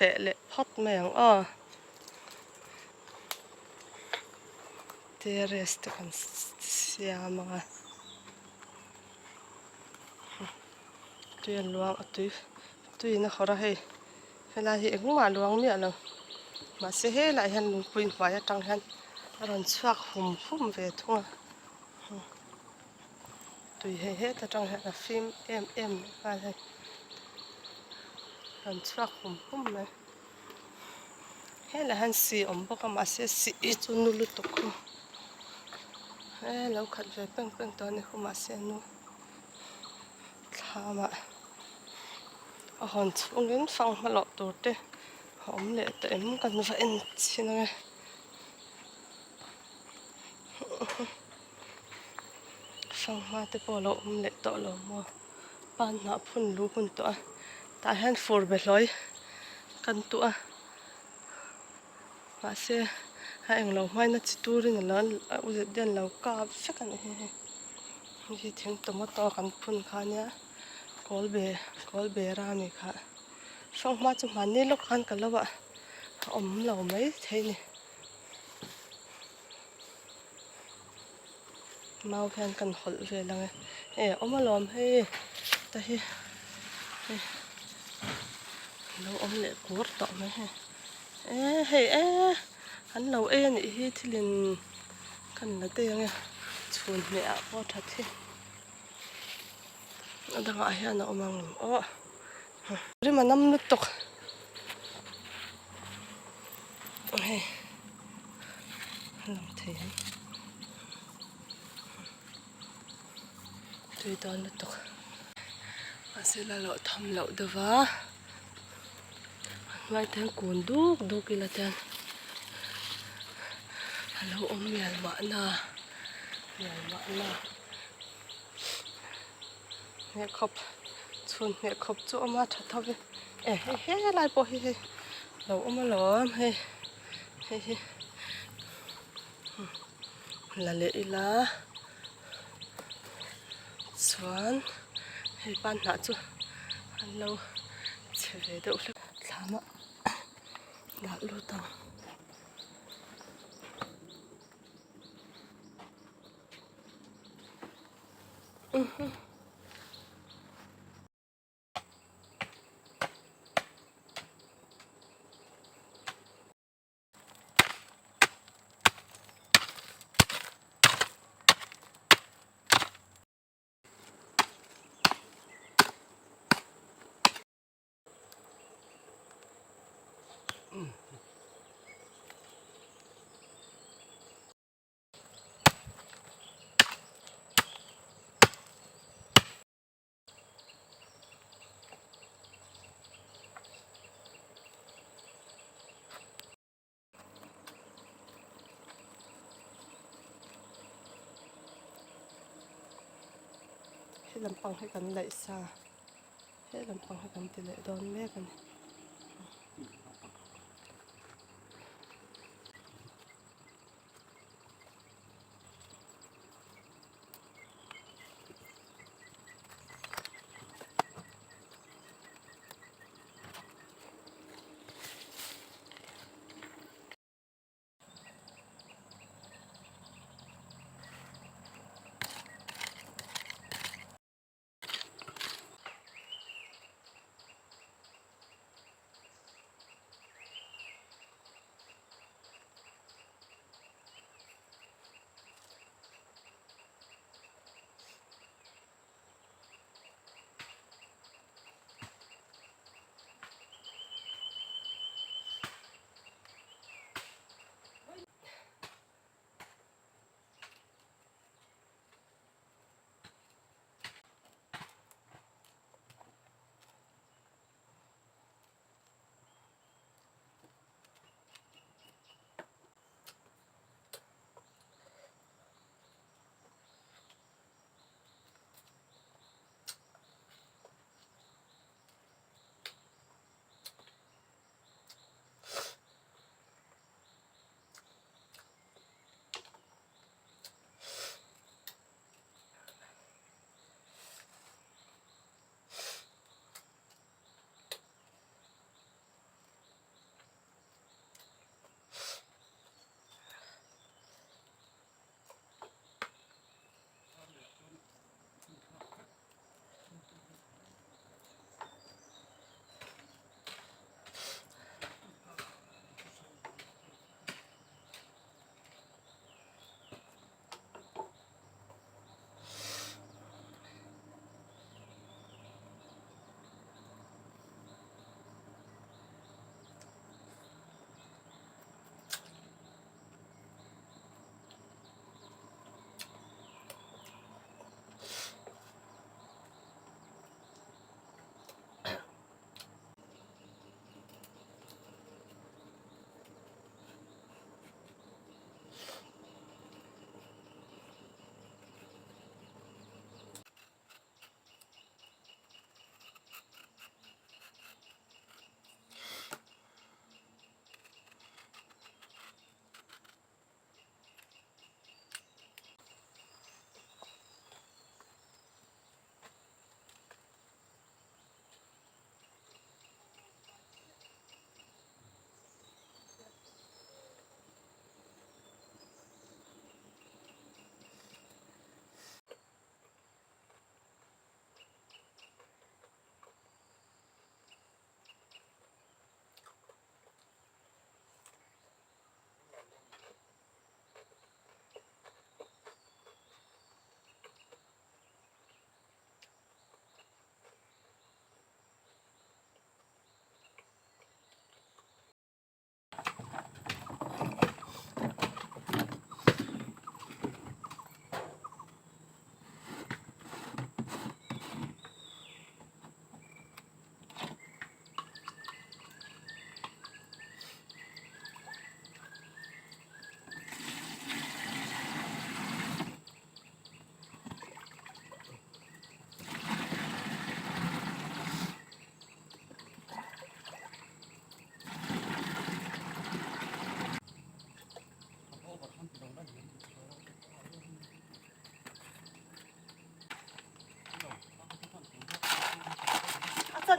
Feh leh phawt mai ang aw. Terrace te kan siam ang a. Tui a luang a tui tuiin a hawrh a hei helai hi engmah a luang miah lo mahse helaiah hian lungpui hnuai atang hian a rawn chhuak hum hum ve thung a tui hei heta tang hian a fim em em leh nghal hei rawn chhuak hum hum mai helaiah hian sih awm bawk a mahse sih hi chu nu lutuk khu he lo khat ve peng peng tawh a ni khu mahse nu. Thlamah a hawn chhungin fanghma loh tur te a awm leh tawh em kan va en chhin ange fanghma te pawh a lo awm leh tawh lo maw pan hnah phun lu hun tawh a tah hian fur be hlawi kan tuh a mahse a englo hmain a chi turin a lo a u zet hian a lo kap vek a ni hei. Hei hi thing tomato kan phun kha ania kawl be kawl bera a nih kha fanghma chu hmanni lawk khan ka lo a a awm lo mai thei a ni mau hian kan hawlh vel ang e e awm alawm hei ta hi hei lo awm leh kur tawh mai hei e hei e an lo ei a nih hi thilin. Kan la daih ang e, chhun hmeh ah pawh a that hi. A dangah hian a awm ang em aw. Rim a nam lutuk. Hei a lang thei ang. Tui dawn lutuk. Mahse la loh tham loh deuh va. A hnuai te hian kun duk duk ila chuan a lo awm mial mahna mial mahna hmeh khawp chhun hmeh khawp chu a awm a tha tho e eh hei helai pawh hi hei lo awm alawm hei hei hi la leh ila chuan hei pan hnah chu an lo chhe ve deuh hlek thlam a dah lut ang. He lampang hi kan laih sa he lampang hi kan ti leh dawn mek a ni.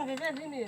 chanve vel hi ni.